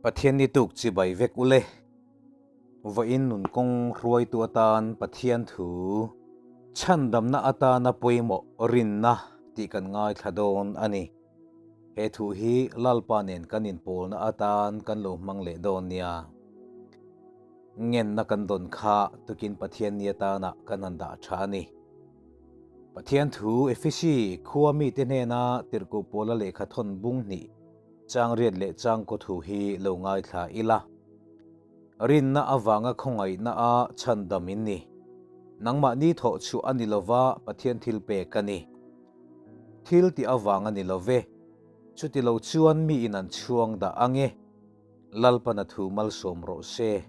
Pathian ni tuk chibai vek ule. Vawiin nun kawng hruaitu atan Pathian thu chhandamna atana pawimawh rinna tih kan ngaithla dawn a ni. He thu hi Lalpa nen kan inpawlna atan kan lo hmang leh dawn nia. Ngenna kan dawn kha tukin Pathian ni atana kan han dah tha a ni. Pathian thu Efesi khua mite hnena tirhkoh pawla lehkha thawn bung hnih changriat leh changkaw thu hi lo ngaithla ila. Rinna avanga khawngaihna a chhandam in ni. Nangmahni thawh chhuah a ni lova Pathian thil pek a ni. Thil tih avang a ni lo ve. Chuti lo chuan mi in an chhuang dah ang e. Lalpana thu malsawm rawh se.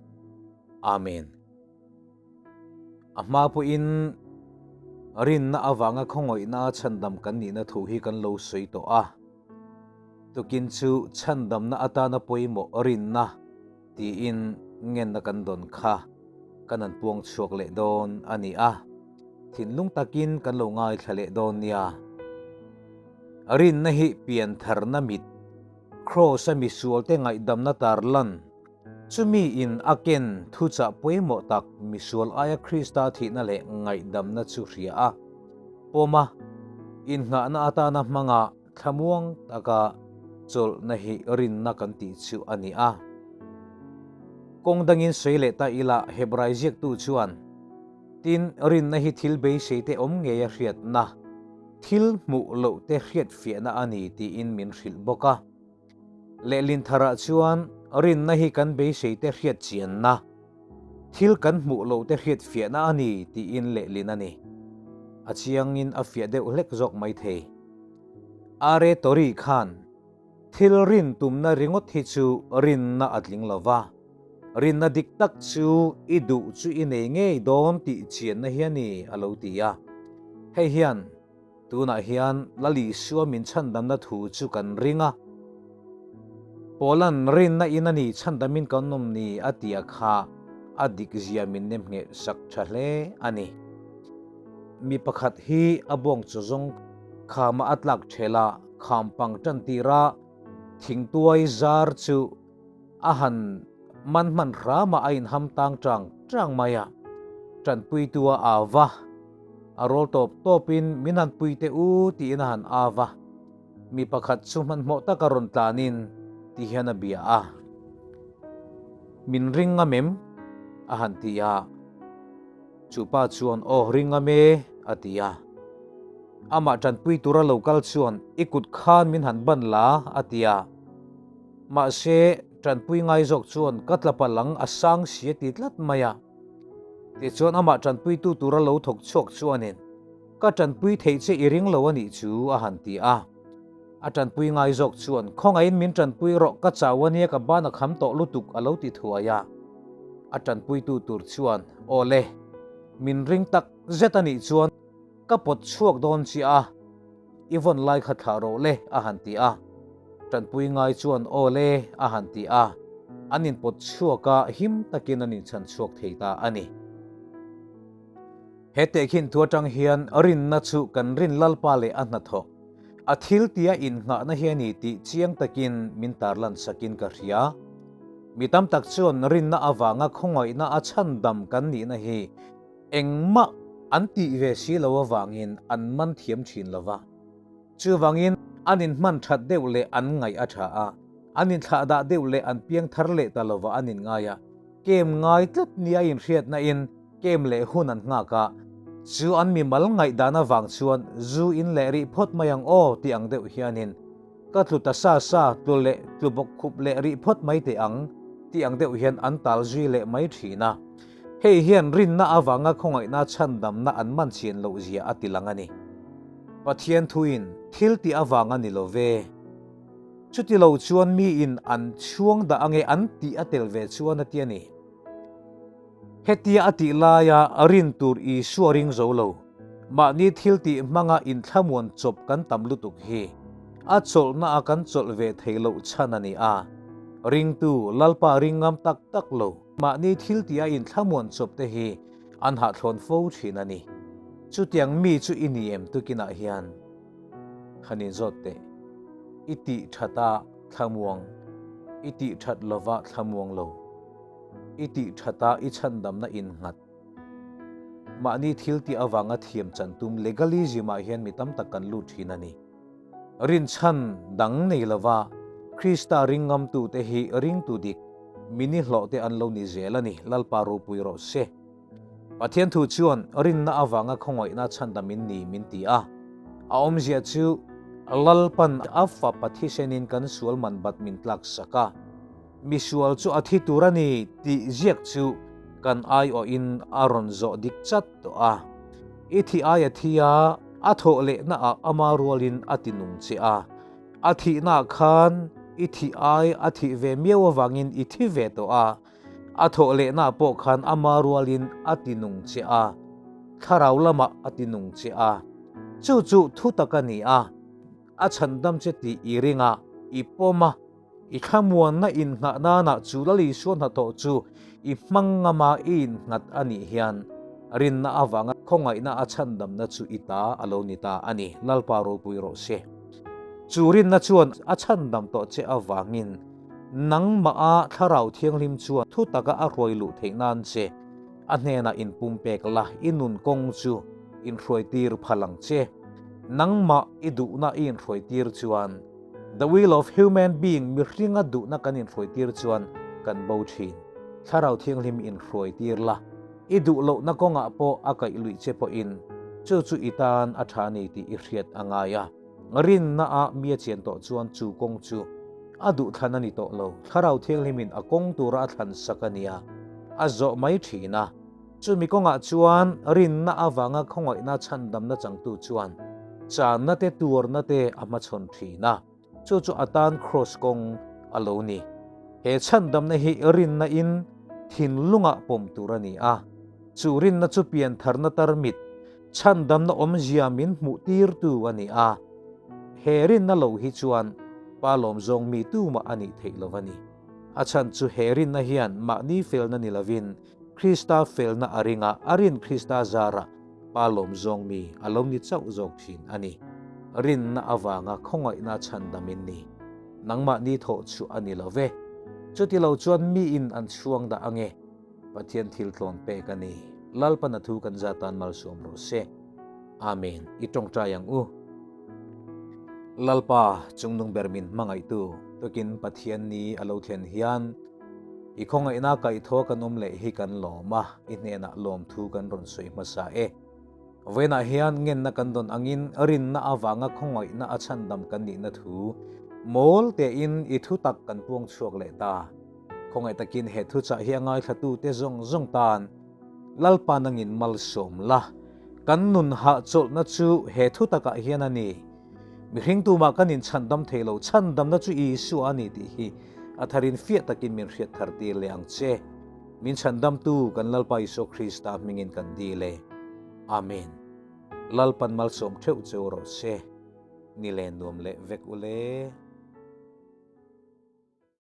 Amen. A hma pawhin rinna avanga khawngaihna a chhandam kan nihna thu hi kan lo sawi tawh a. Tukin chu chhandamna atana pawimawh rinna tiin ngenna kan dawn kha kan han puang chhuak leh dawn a ni a, thinlung takin kan lo ngaithla leh dawn nia. Rinna hi piantharna mit, Kraws-a misualte ngaihdamna tarlan, chumi in a ken thuchah pawimawh tak misual aia Krista thihna leh ngaihdamna chu hria a, pawma innghahna atana hmanga Thlamuang taka chawlhna hi rinna kan tih chu a ni a. Kawng dangin sawi leh ta ila Hebrai ziaktu chuan, Tin, rinna hi thil beisei te awm ngei a hriatna, thil hmuh loh te hriatfiahna a ni tiin min hrilh bawk a. Lehlin tharah chuan rinna hi kan beisei te hriat chianna, thil kan hmuh loh te hriatfiahna a ni tiin lehlin a ni. A chiangin a fiah deuh hlek zawk maithei. Are Tori khan thil rin tumna ringawt hi chu rinna a tling lo va, rinna dik tak chu i duh chu i nei ngei dawn tih chianna hi a ni a lo ti a. Hei hian tunah hian Lal Isua min chhandamna thu chu kan ring a, Paula'n rinna in a ni chhandamin kan awm ni a tia kha a dik zia min nemngheh sak tha hle a ni. Mi pakhat hi a bawng chaw zawng khama a tlak ṭhel a, kham pang ṭan tir a, thingtuai zar chu a han man hman hram a, a inham tang ṭang ṭang mai a. Ṭanpuitu a au va, a rawl tawp tawpin min han pui teh u tiin a han au va. Mi pakhat chu hmanhmawh taka rawn tlanin ti hian a bia a, Min ring ngam em? a han ti a. Chu pa chuan, Aw, ring ngam e, a ti a. Amah tanpui tura lo kal chuan, I kut khan min han ban la, a ti a. Mahse, tanpui ngai zawk chuan, Ka tla palh ang, a sang si a ti tlat mai a. Tichuan amah tanpuitu tura lo thawk chhuak chuanin, Ka tanpui theih che i ring lo a nih chu, a han ti a. A tanpui ngai zawk chuan, Khawngaihin min tanpui rawh, ka chau a nia, ka ban a kham tawh lutuk, a lo ti thuai a. A tanpuitu tur chuan, Aw le, min ring tak zet a nih chuan ka pawt chhuak dawn chiah a, i vawn lai kha thlah rawh le, a han ti a. Tanpui ngai chuan, Aw le, a han ti a. An inpawt chhuak a, him takin an inchhan chhuak thei ta a ni. He tehkhin thu atang hian rinna chu kan rin Lalpa leh a hnathawk, a thil tia innghahna hi a ni tih chiang takin min tarlan sakin ka hria. Mi tam tak chuan rinna avanga khawngaihna a chhandam kan nihna hi engmah an tih ve si lo avangin an man thiam thin lo va. Chuvangin an inhman that deuh leh an ngaih a tha a, an inthlahdah deuh leh an piang thar leh ta lova an inngai a. Kem ngai tlat nia inhriatna in kem leh hun an nghak a, chu an mimal ngaihdan avang chuan zu in leh rih phawt mai ang aw tih ang deuh hianin ka tlu ta sa sa tlu leh tlu bawk khup leh rih phawt mai teh ang tih ang deuh hian an tal zui leh mai thin a. Hei hian rinna avanga khawngaihna chhandamna an man chian loh zia a ti lang a ni. Pathian thuin thil tih avanga ni lo ve. Chuti lo chuan miin an chhuang dah ange an tih a tel ve chuan a ti a ni. Hetia a tih laia rin tur Isua ring zo lo, mahni thil tih hmanga inthlamuan chawp kan tam lutuk hi a chawlhna a kan chawlh ve thei loh chhan a ni a. Ringtu Lalpa ring ngam tak tak lo, mahni thil tih a inthlamuan chawp te hi an hahthlawn fo thin a ni. Chutiang mi chu i ni em tukinah hian? Han inzawt teh. I tih that a thlamuang. I tih that lova thlamuang lo. I tih thata i chhandamna innghat. Mahni thil tih avanga thiam chan tum legalism ah hian mi tam tak kan lut thin a ni. Rinchhan dang nei lova Krista ringngamtute hi ringtu dik, mini hlawhte an lo ni zel a ni, Lalpa ropui rawh se. Pathian thu chuan rinna avanga khawngaihna chhandam in ni min ti a. A awmzia chu Lalpan a fapa thisenin kan sual man bat min tlak sak a. Misual chu a thi tur a ni tih ziak chu kan aiawhin a rawn zawh dik chat tawh a. I thih aia thi a, a thawh lehna ah ama rualin a ti nung che a. A thihna ah khan i thih ai a thih ve miau avangin i thi ve tawh a. A thawh lehna ah pawh khan ama rualin a ti nung che a. Thlarau lamah a ti nung che a. Chu chu thu tak a ni a. A chhandam che tih i ring a, i pawm a. I thlamuanna inngah nanah chu Lal Isua hnathawh chu i hmang ngama i innghat a nih hian rinna avanga khawngaihna a chhandamna chu i ta a lo ni ta a ni. Lalpa ropui rawh se. Chu rinna chuan a chhandam tawh che avangin nangmaha Thlarau Thianghlim chuan thu taka a hruai luh theih nan che a hnenah inpumpek la, i nun kawng chu inhruaitir phal ang che. Nangmah i duhna i inhruaitir chuan The will of human being mihringa duhna kan inhruaitir chuan kan bo thin. Thlarau Thianghlim inhruaitir la, i duh lohna kawngah pawh a kaih luih che pawhin chu chu i tan a tha ni tih i hriat a ngai a. Rinna ah mi a chian tawh chuan chu kawng chu a duh thlan a ni tawh lo. Thlarau Thianghlimin a kawng tura a thlan sak a nia, a zawh mai thin a. Chumi kawngah chuan rinna avanga khawngaihna chhandamna changtu chuan channa te tuarna te a hmachhawn thin a, chu chu a tan kraws kawng a lo ni. He chhandamna hi rinna in thinlungah pawm tur a ni a, chu rinna chu piantharna tarmit chhandamna awmzia min hmuh tirtu a ni a, he rinna lo hi chuan Pa lawmzawng mi tumah a nih theih lo a ni. A chhan chu he rinna hian mahni felna ni lovin Krista felna a ring a, a rin Krista zarah Pa lawmzawng mi a lo ni chauh zawk thin a ni. Rinna avanga khawngaihna chhandam in ni. Nangmahni thawh chu a ni lo ve. Chuti lo chuan miin an chhuang dah ange. Pathian thil tlawn pek a ni. Lalpan a thu kan za tan malsawm rawh se. Amen. I tawngtai ang u. Lalpa, chungnung ber min hmangaihtu, tukin Pathian ni a lo thlen hian, I khawngaihna kaihthawh kan awm leh hi kan lawm a, i hnenah lawmthu kan rawn sawi hmasa e. Vawiinah hian ngenna kan dawn angin rinna avanga khawngaihna a chhandam kan nihna thu mawl tein i thu tak kan puang chhuak leh ta. Khawngaih takin he thuchah hi a ngaithlatute zawng zawng tan Lalpa nangin malsawm la, kan nun hahchawlhna chu he thu takah hian a ni. Mihring tumah kan inchhandam thei lo, chhandamna chu Isua a ni tih hi a tharin fiah takin min hriat thar tir leh ang che. Min chhandamtu kan Lalpa Isua Krista hmingin kan dil e. Amen. Lalpan malsawm theuh cheu rawh se. Ni len nuam leh vek u le.